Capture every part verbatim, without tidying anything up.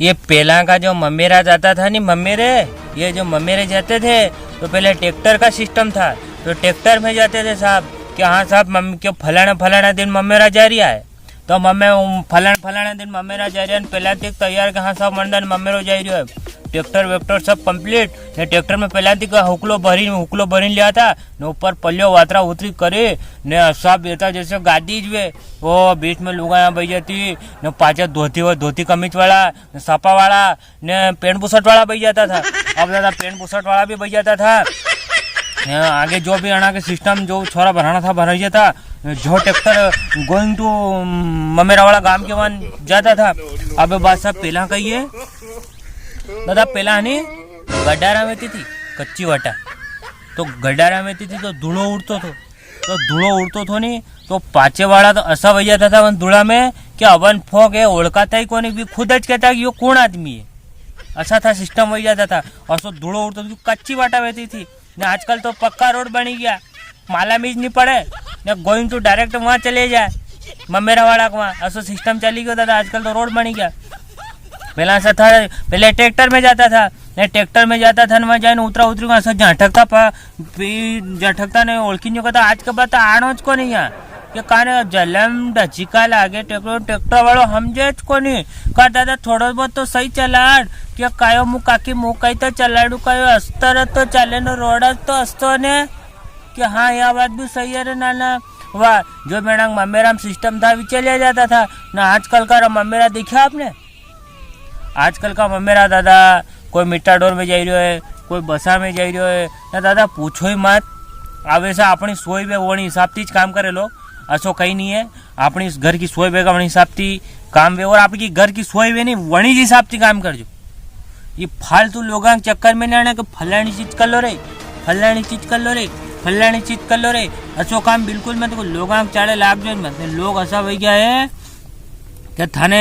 ये पेला का जो ममेरा जाता था नी, ममेरे, ये जो ममेरे जाते थे, तो पेला ट्रैक्टर का सिस्टम था, तो ट्रैक्टर में जाते थे साब, कि हाँ साब, मम-, के फलाना, फलाना दिन ममेरा जा रिया है, तो ममे, फलाना, फलाना दिन ममेरा जा रिया है, पेला थी तैयार के हाँ साब, मन दिन ममेरो जा रियो है, ट्रैक्टर वेक्टर सब कंप्लीट, ने ट्रैक्टर में पेला थी का हुकलो भरी, हुकलो भरी लिया था, ने ऊपर पल्लियो वातरा उतरी करे, ने साब बेटा जैसे गादी ज वे, वो बीच में लुगायां बई जाती, ने पाछे धोती, वो धोती कमीज वाला, ने सापा वाला, ने पैंट बुशर्ट वाला बई जाता था। अब दादा पैंट बुशर्ट वाला भी बई जाता था। ने आगे जो भी अणा के सिस्टम, जो छोरा भराना था, भराई जाता। जो ट्रैक्टर going to ममेरा वाला गांव के वन जाता था। अब बात साब पेला कही है, दादा पेला नी गडारा वेती थी, कच्ची वाटा, तो गडारा वेती थी तो धूलो उड़तो थो। तो धूलो उड़तो थो नी, तो पाछे वाला तो असा वई जाता था वन धूला में कि अवन फोक है, ओळखाता ही कोनी, भी खुद ज कहता कि यो कौन आदमी है। असा था सिस्टम वई जाता था। असो धूलो उड़तो थो, कच्ची वाटा वेती थी। ने आजकल तो पक्का रोड बनी गया, माला मीज नी पड़े, ने going to direct वहां चले जाए, ममेरा वाला को वहां। असो सिस्टम चली गयो दादा, आजकल तो रोड बनी गया। पेला असा था, पेला ट्रैक्टर में जाता था, ने ट्रैक्टर में जाता था, ने वहां जाए ने उतरा उतरी वहां से झांटकता पा-, पी-, झटकता ने ओळखी नी कहता, आज के बाद तो आणो ज कोनी यां। के काने जलम ढचिका लागे, ट्रैक्टर, ट्रैक्टर वालो हमजे ज कोनी। का दादा थोड़ो बहुत तो सही चलाड़, के कायो मु काकी मु कई तो चलाड़ू, कायो अस्तर तो चले न, रोड तो अस्तो ने। के हाँ, या बात भी सही है रे नाना। वाह, जो बेणा ममेरा में सिस्टम था, वी चलिया जाता था ना। आजकल का रा ममेरा देख्या आपने? आजकल का ममेरा दादा, कोई मिटाडोर में जाई रह्यो है, कोई बसा में जाई रह्यो है, ना दादा पूछो ही मत। आवे सा अपनी सोई वे वणी हिसाब थी ज काम करे लोग, असो कई नी है। अपनी घर की सोई वे का वणी हिसाब थी काम वे, और आपकी घर की सोई वे नी, वणी जी हिसाब थी काम करजो। ये फालतू लोगां के चक्कर में नी आना कि फलानी चीज कर लो रे, फलानी चीज कर लो रे, फलानी चीज कर लो रे, असो काम बिल्कुल मत करो। लोगां के चाले लाग जो मत। लोग असा वई गया है कि थाने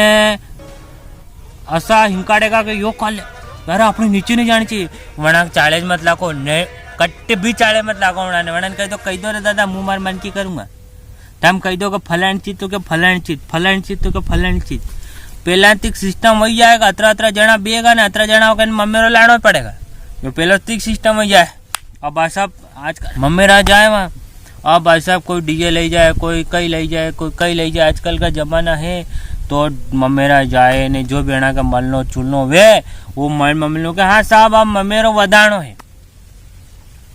असा हिंकाड़ेगा कि यो काले, यार, अपनी नीचे नी जानी चाहिए। वणा चाले ज मत लागो, ने कट भी चाले मत लागो वणा ने। वणा ने कही दो, कही दो रे दादा, मुंह मार मन की करूंगा। तम कही दो कि फलानी चीज तो के फलानी चीज, फलानी चीज तो के फलानी चीज। पेला तक सिस्टम वई जाएगा, अतरा अतरा जणा बेगा ने अतरा जणा के ममेरो लाणो पड़ेगा। जो पेला तक सिस्टम वई जाए। अब भाई साहब, आज ममेरा जाए वहाँ, अब भाई साहब कोई डीजे ले जाए, कोई कई ले जाए, कोई कई ले जाए। आजकल का जमाना है तो ममेरा जाए ने जो बेणा का मलनो चुलनो वे, वो मल ममेरो के, हाँ साहब, अब ममेरो वदाणो है।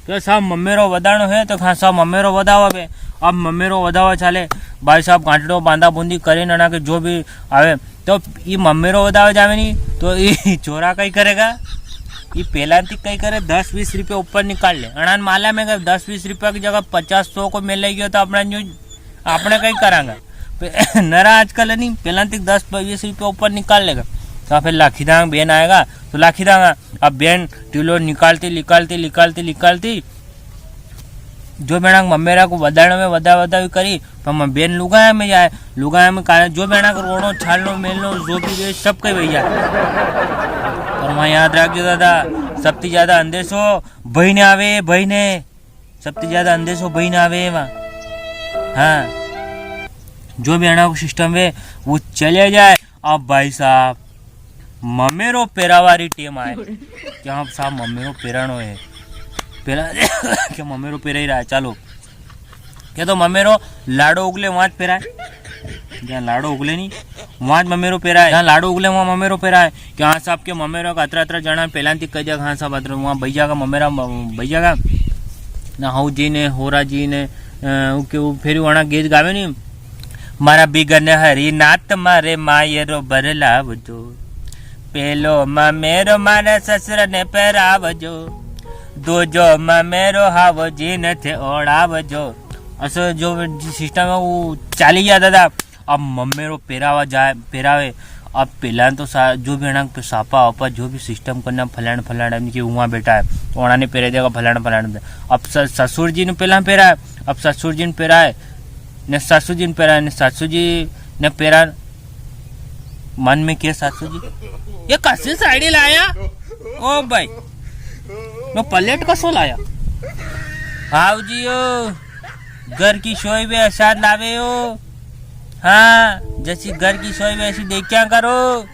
तो साहब ममेरो वदाणो है, तो हाँ साहब ममेरो वदावा बे। अब ममेरो वदावा चाले, भाई साहब गांठड़ो बांधा बूंदी करे ना, ना के जो भी आवे, तो ई ममेरो वदावा जावे नी, तो ई छोरा कई करेगा, ई पेला थी कई करे, दस बीस रुपया ऊपर निकाल ले। अणान माला में के दस बीस रुपया की जगह पचास सौ को मिल गयो, तो अपना न्यू आपणे कई करांगा। पे-, नरा आजकल नी, पेला तक दस बीस रुपया ऊपर निकाल लेगा। तो फिर लाखी दांग बेन आएगा, तो लाखी दांगा। अब बेन टीलो निकालती, निकालती, निकालती, निकालती, जो बेणा ममेरा को वदाणो में वदा वदा भी करी, पर मैं बेन लुगाया में जाए, लुगाया में काले जो बेणा को रोणो, छालनो, मेलनो, जो भी वे सब कई भैया। पर वहाँ याद रखजो दादा, सबती ज्यादा अंदेशो भई ने आवे, भई ने। सबती ज्यादा अंदेशो भई ने आवे वहाँ। हाँ, जो भी अणा को सिस्टम है, वो चले जाए। अब भाई साहब, ममेरो पेरावा री टेम आए। क्या साहब, ममेरो पेराणो है। पेला क्या ममेरो पेरा ही रहा है, चालो। क्या तो ममेरो लाडो उगले वहां ज पेराए। जहाँ लाडो उगले नी, वहां ज ममेरो पेराए। जहाँ लाडो उगले, वहां ममेरो पेराए। क्या हाँ साहब के ममेरो का अतरा अतरा जणा पेला थी कह दिया, हाँ साहब अतरा वहां भैया का ममेरा, भैया का ना हाऊ जी ने, होरा जी ने, अ, उ के, उ फेरी वणा गीत गावे नी, मारा बिगन हरी नाथ मारे मायरो बर लावजो, पेलो ममेरो मारा ससुर ने पेरावजो, दूजो ममेरो हावो जी ने थे ओढ़ावजो। असो जो सिस्टम है वो चाली गया दादा। अब ममेरो पेरावा जाए, पेरावे। अब पेला तो सा-, जो भी अणा पे सापा आपा जो भी सिस्टम करना, फलाण फलाण आदमी के वहाँ बैठा है, वणा ने पेरे देगा फलाण फलाण। अब स-, ससुर जी ने पेला पेरा है, अब ससुर जी ने पेरा है, ने सासू जी ने पेरा है, ने सासू जी ने पेरा। मन में के सासू जी, ये कसी साड़ी लाया? ओ भाई, नो पलेट कसो लाया? हाउ जी ओ, घर की सोई वे असाद लावे हो। हाँ, जसी घर की सोई वे असी देख्या करो।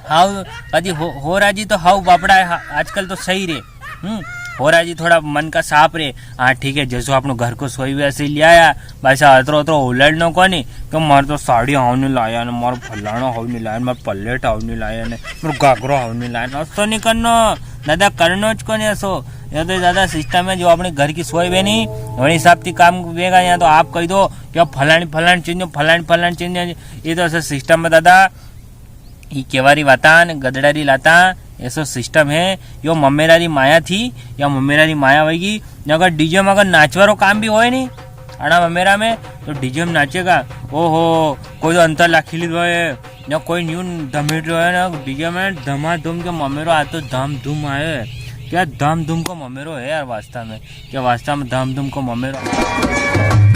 हाउ, कदी हो, हो राजी तो हाउ बापड़ा है, हा-, आजकल तो सही रे। हम्म, हो राजी थोड़ा मन का साफ रे। हाँ, ठीक है, जसो आपनो घर को सोई वैसे ही ले आया, भाई साहब, अतरो, अतरो उलड़नो कोनी, कि मारे तो साड़ी हाउ नी लाया ने, मारे फलाना हाउ नी लाया ने, मारे पलेट हाउ नी लाया ने, मारे घाघरो हाउ नी लाया ने, असो नी करनो, दादा, करनो ज कोनी असो। ये तो दादा सिस्टम है, जो अपने घर की सोई वे नी, वही हिसाब से काम वेगा। या तो आप कही दो कि फलानी, फलानी चीज, फलानी, फलानी चीज, ये तो ऐसा सिस्टम है दादा। ई केवा री वातां ने गदड़ा री लातां, ऐसो सिस्टम है। यो ममेरा री माया थी, या ममेरा री माया होएगी। ने अगर डीजे में अगर नाचवा रो काम भी होए नी, अणा ममेरा में, तो डीजे में नाचेगा। ओहो, कोई तो अंतर लाखी ली रो है, ने कोई न्यू धमेट रो है ना, डीजे में धमाधूम के ममेरो आ तो धाम धूम आए। क्या धाम धूम को ममेरो है यार वास्तव में, क्या वास्तव में धाम धूम को ममेरो।